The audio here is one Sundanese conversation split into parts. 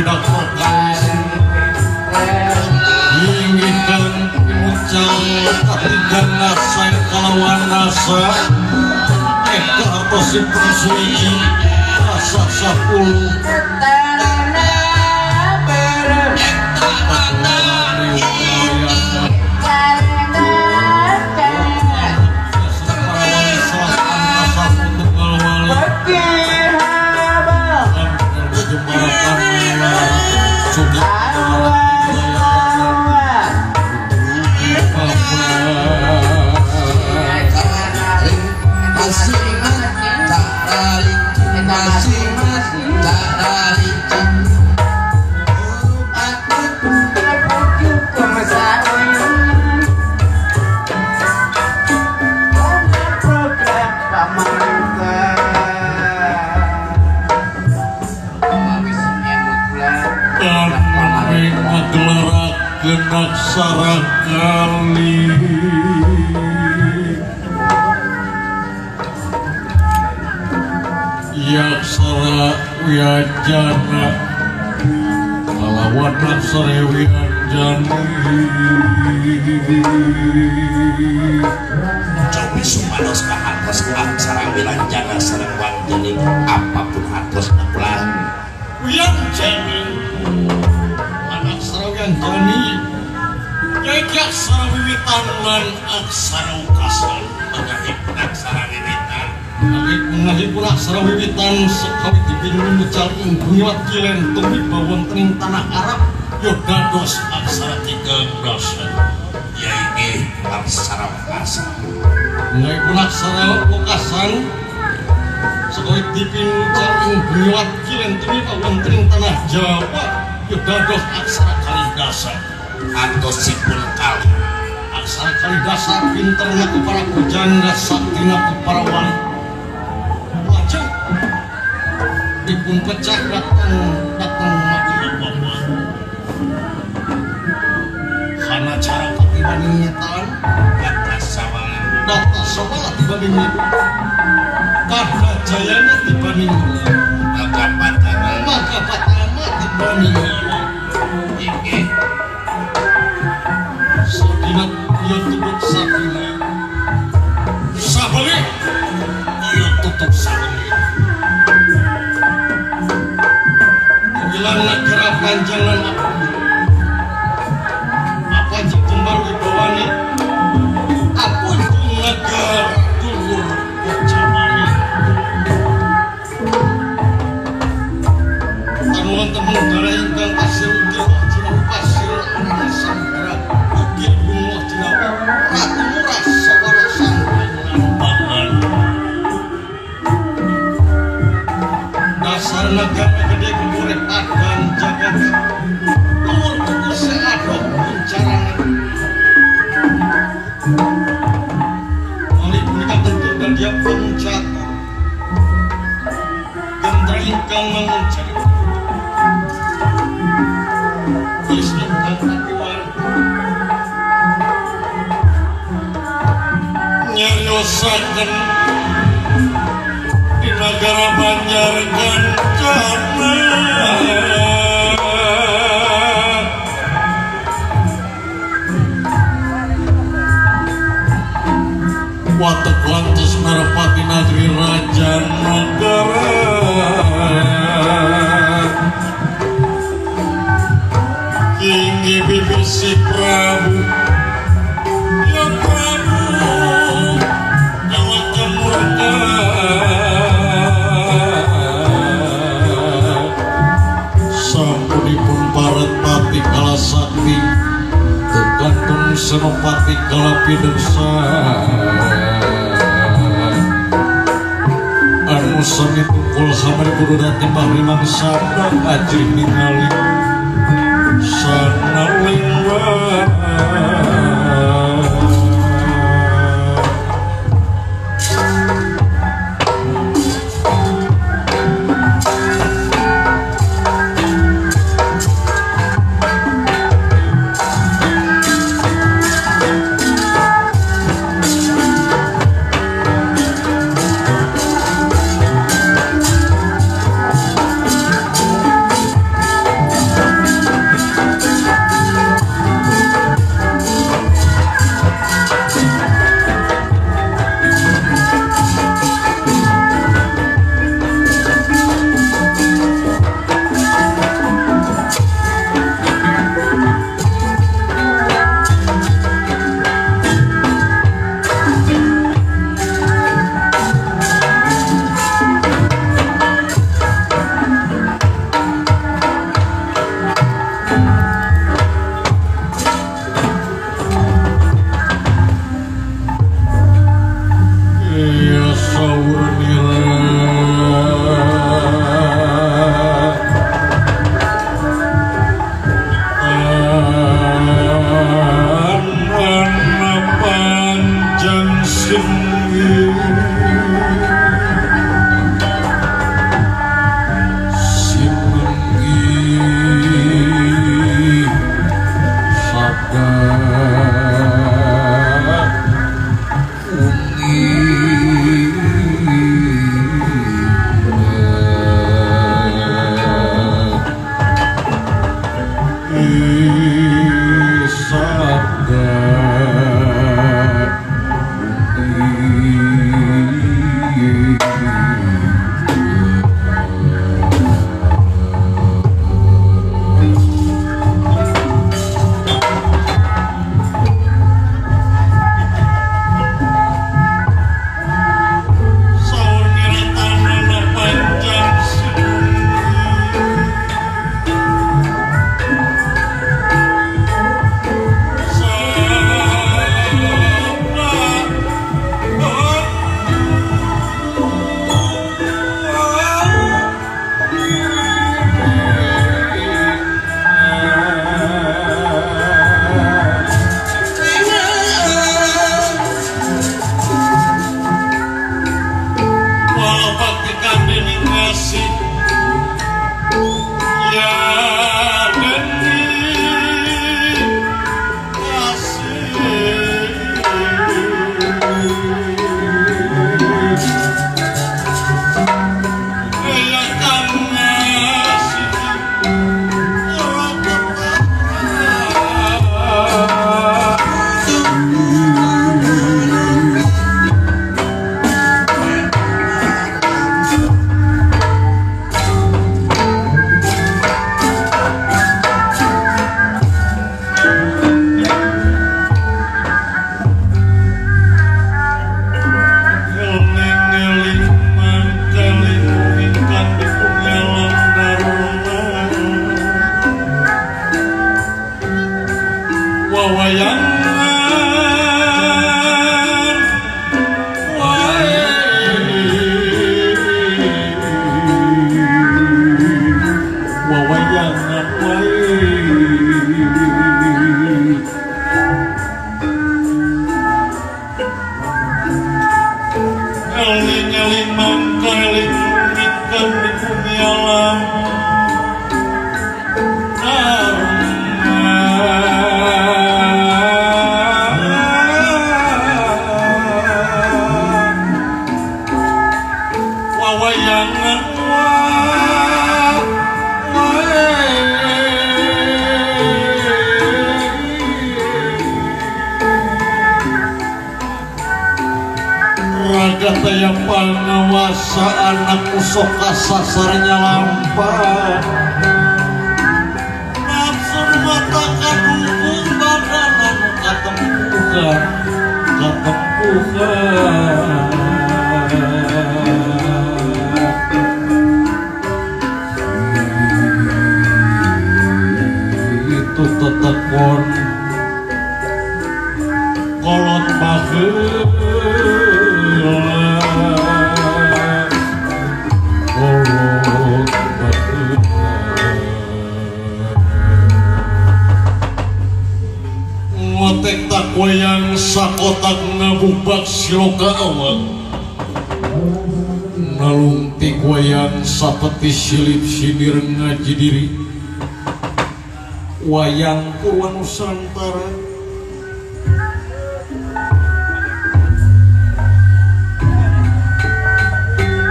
Tumindak perkawis Ingikan pimucal katiga nasa kalawan nasa Eka artosipun suwiji rasa 10 Aksara kali Yaksara Wianjana kalawan aksara Wianjani Cobi supados kahartos aksara Wilanjana sareng Wanjani apapun hartos kula Wianjani aksara Wianjani yaitu aksara wiwitan lan aksara ukasan mengahipun aksara wiwitan mengahipun aksara wiwitan sekawit dipinun mucal ing bumi kilen tumiba wonten ing tanah Arab ya dados aksara tigang dasa yainggih aksara ukasan mengahipun aksara ukasan sekawit dipinun mucal ing bumi kilen tumiba wonten ing tanah Jawa ya dados aksara kalih dasa antosipun kali aksara kalidasa pinter naku para pujangga sakti naku para wali lajeng dipun pecah dateng dateng Madura Bapa karena cara dibanding nyetan data sawala data sawala dibanding kada jayanya dibanding maka patama maka patama dibanding inggih Sadina ya tutup sadina sabali ya tutup sabali Kawilan negara panjangan aku apa jembar wibawane aku negara dulur pojamani Tanuan temen darah ingkang pasir ukir jinawi pasir anane samudra ukir gunung jinawi ratu murah sawara sang bangan dasar negara gede kebure padang jagat luhur tukur seadoh kuncarangan malih punika tentu dan dia pencatur gendra ingkang mangun jadi nyariosaken di negara Banjar Kencana watek lantas Narapati Nagri Raja Nagara Ingi bibisi Prabu ya Prabu kalakan murka sampunipun paret pati kala sakti tergantung senopati kala pideksa anu sami tukul samari kudu datimbah limang sabda ajrih ningali sana lingwa Kagungan raga taya pangawasa anak usok kasasarnya lampah nafsu mata kadukung badan anu katempuhan katempuhan itu tetekon kolot baheula kolot baheula ngotek takoyang sakotak ngabubak siloka awak nalungtik wayang sapeti silip sinir ngaji diri wayang Purwa Nusantara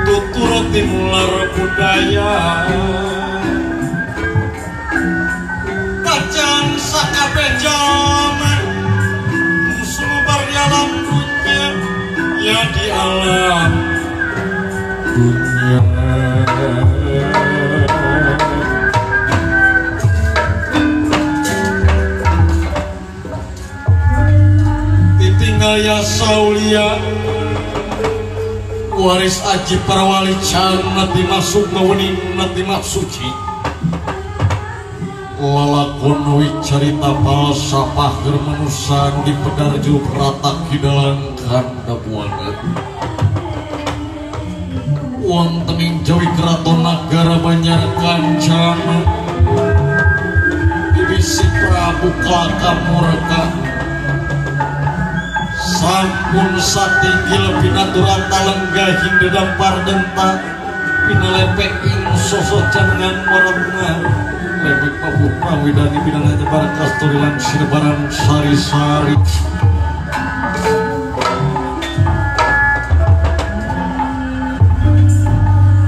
tutur timular budaya tacan sakabeh jalma sumebar di alam dunya ya di alam dunya. Ditinggal ya saulia waris aji para wali can nanti masuk mewening nanti suci lalakon wicarita falsafah manusia di pedar juru ratak hidalang kanda buana wonten ing Jawi Keraton Nagara Banjar Kancana dibisik Prabu Klaka Murka sampun satinggil pinaturata lenggah hingga dampar denta pinalepek ing sosok cangan waretna lepek paputra widani pinalete barang kasturi lan sinebaran sari-sari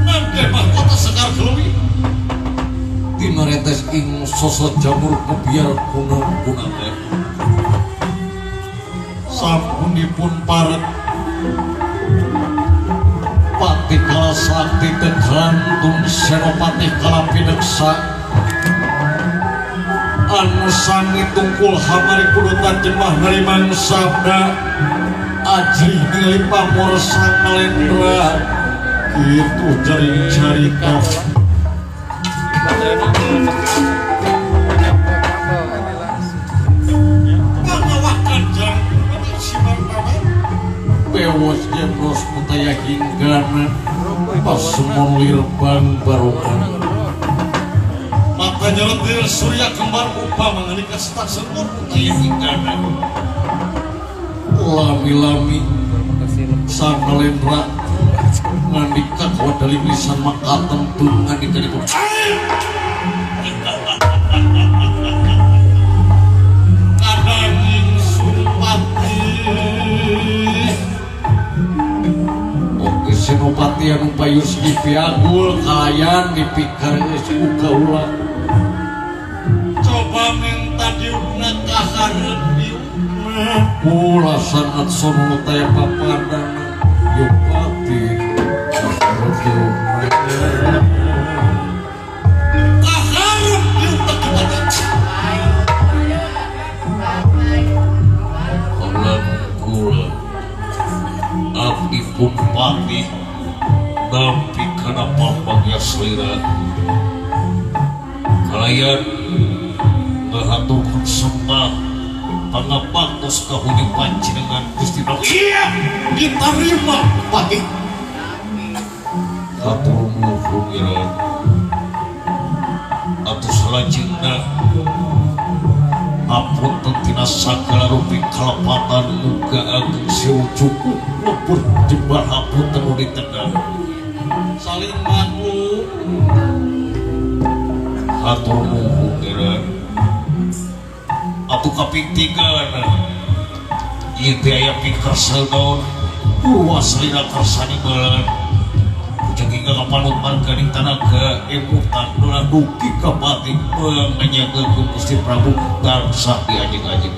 nangke mahkota sekar gelewi tinaretes ing sosok jamur kebiar kunang-kunangan sampunipun paret pati kala sakti tegantun senopati kala pineksa anu sami tungkul hamari pudutan jemah narimang sabda ajrih ningali pamor sang nalendra kitu jaring carita. Bewos jebros mutaya hinggana pasemon lirbang barokan mata nyeretir surya kembar upah mengalika setak senur mutaya hinggana lami-lami sang nalendra ngandika kawadali lisan makaten pun ngandika dipun kadanging sunpati Senopati anu payus dipiagul kalayan dipikar geus ku kaula coba minta diukna kahareup diukna kula sangat sono taya papadana yupati kahareup diukna kahareup diukna kaula kula abdi pun pati nampi kana pambangya selira kalayan ngahaturkeun sembah pangabaktos ka huni panjenengan Gusti Prabu. Iya diterima pati hatur nuhun ira atuh salajengna apunten tina sagala rupi kalepatan muga ageng sewu cukup lebur jembar hapunten nu ditendang saling maklum hatur nuhun ira atuh kaping tigana ieu teh aya pikersa naon purwa salira kersani balan ujung hingga panut marganing tanaga emutan dola dugi ka pati menyakeun Gusti Prabu tansah diajeng-ajeng.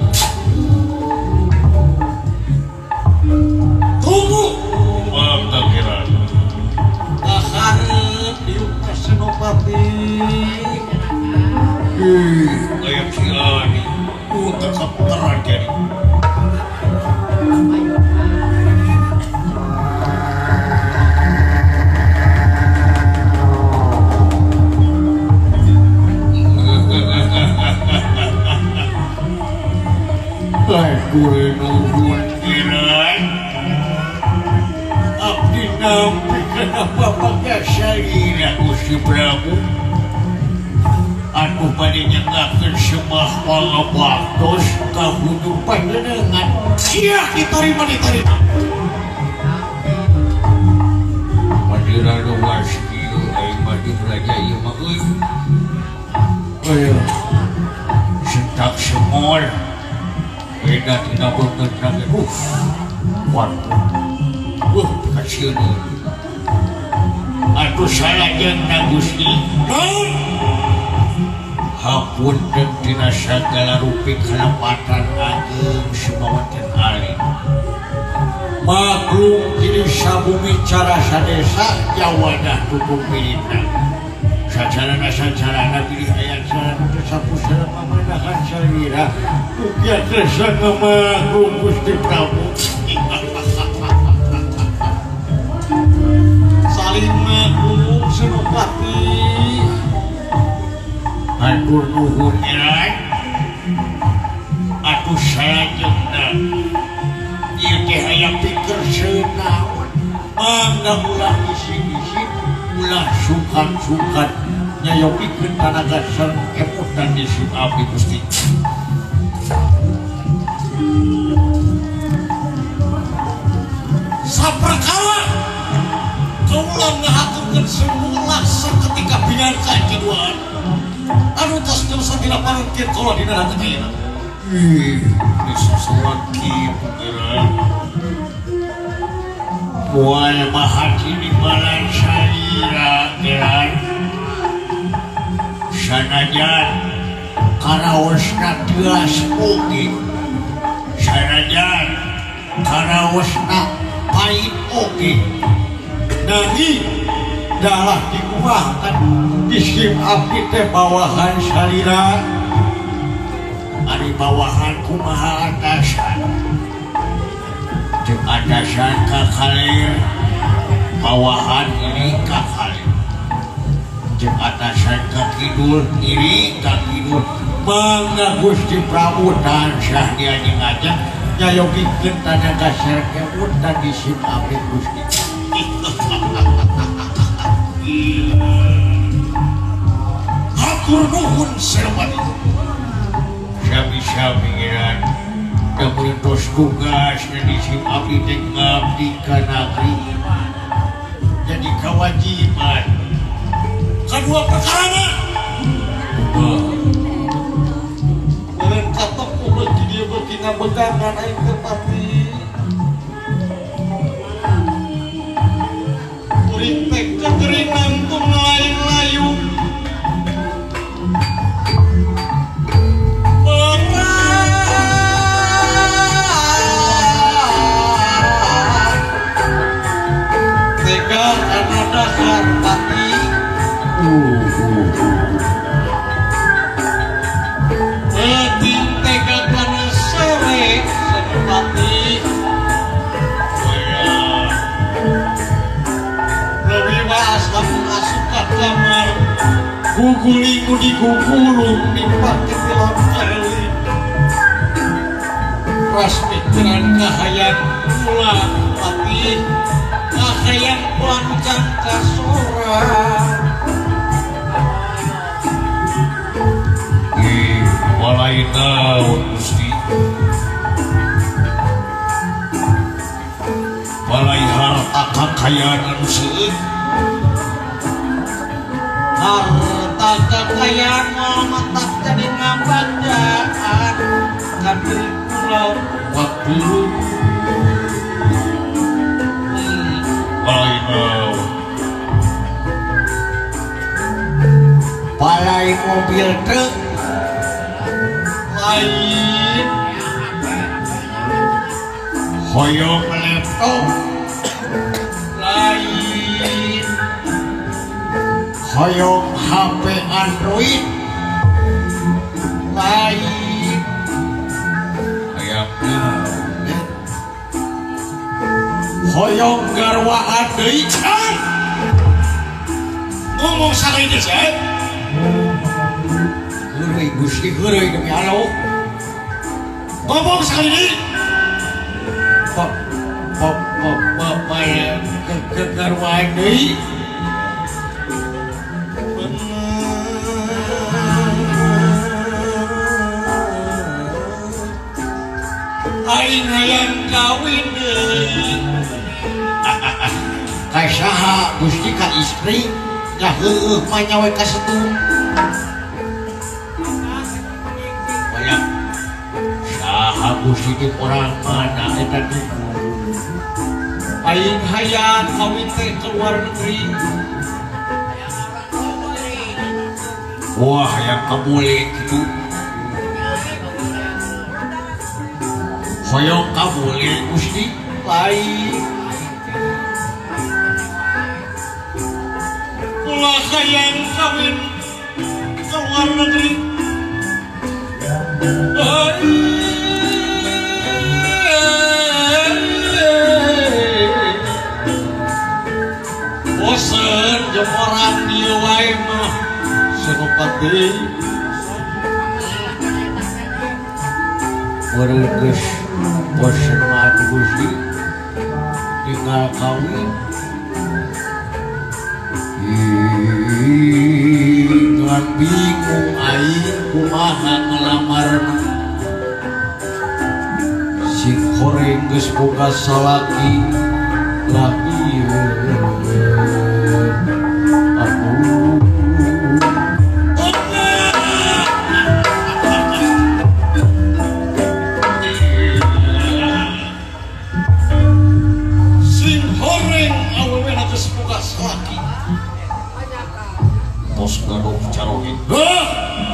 Tunggu mangga geran. Kaharep diuk ka Senopati. Ih, aya si Adi. Tetap terjadi. Abdi nampi kenapa pakai salira Gusti Prabu? Anu bade nyengakeun semah pangabaktos ka hudu panjenengan. Sia ditarima ditarima. Madira luas kieu aing mah di raja ieu mah euy. Ayo. Sentak semol. Eda tina beungeut nage. Waduh. Kasieun. Atuh salajengna Gusti. Naon? Hapunten tina sagala rupi kalepatan ageng sumawonten alit. Maklum diri sabumi cara sadesa jawadah tutung pilihna. Sacarana-sacarana pilih aya sarana teu sapusana pamanahan salira. Ugia kersa ngamaklum Gusti Prabu. Saling maklum Senopati. Atur nuhun eran. Atuh salajengna ieu teh hayang pikerseunaon. Mangga ulah isin-isin, ulah sukan-sukan nyayopikeun tanaga sareng emutan di sim abdi Gusti. Saperkara kaula ngahaturkeun semula saketika binarka kiduaan. Anu tos dosa tina parungkir kala dina hati ayeuna. Ih, disosoran kieu pangeran. Moal bahati di balan salira geran. Sanajan karaosna teuas oge. Sanajan karaosna pait oge. Nanging dalah dikuahkan disim abdi teh bawahan salira. Ari bawahan kumaha atasan. Jeung atasan ka kalir, bawahan ini ka kalir. Jeung atasan ka kidul, iri ka kidul. Mangga Gusti Prabu tansah dianjing-anjing nyayogikeun tanaga sareng emutan disim abdi Gusti. Hatur nuhun Senopati. Sami-sami ngiran da tos tugas di sim abdi teh ngabdi ka nagri. Jadi kewajiban. Kedua perkara mah. Meureun katok beuki dieu beuki ngabegangan aing teh pati. Kuring teh kekeringan tung lain-layu. Tega karena dahar pati. Penting tega karena sore Senopati. Lebih waas lamun asup ka kamar. Guguling digugulung dipake tilon kareulin. Ras pikiran kahayang kula pati. Kahayang kula nu jangka sorang. Ih, walai naon Gusti. Walai harta kakayaan anu seueur. Harta kakayaan moal matak jadi ngabandaan ka diri kula waktu. Walai naon. Balai mobil truk lain. Hoyong laptop lain. Hoyong HP Android lain. Hayang hoyong garwaan deui. Ngomong sakali deui saya. Heureuy Gusti heureuy demi Allah. Ngomong sakali deui. Pop pop pop pop ke garwaan deui. Aing hayang kawin deui. Ka saha Gusti ka istri? Ya heueuh mah nyawe ka setung. Banyak saha Gusti di orang mana eta teh? Aing hayang kawin teh ke luar negeri. Wah, hayang kabule kitu. Hoyong kabule Gusti lain. Ulah hayang kawin ke luar negeri. Bosen jemoran dieu wae mah senopat deui. Meureun geus bosen mah Gusti tinggal kawin. Ngan bingung aing kumaha ngelamarna. Sing horeng geus boga salaki laki aku. Sing horeng awewena geus boga salaki. Tos gaduh caroge. Hah?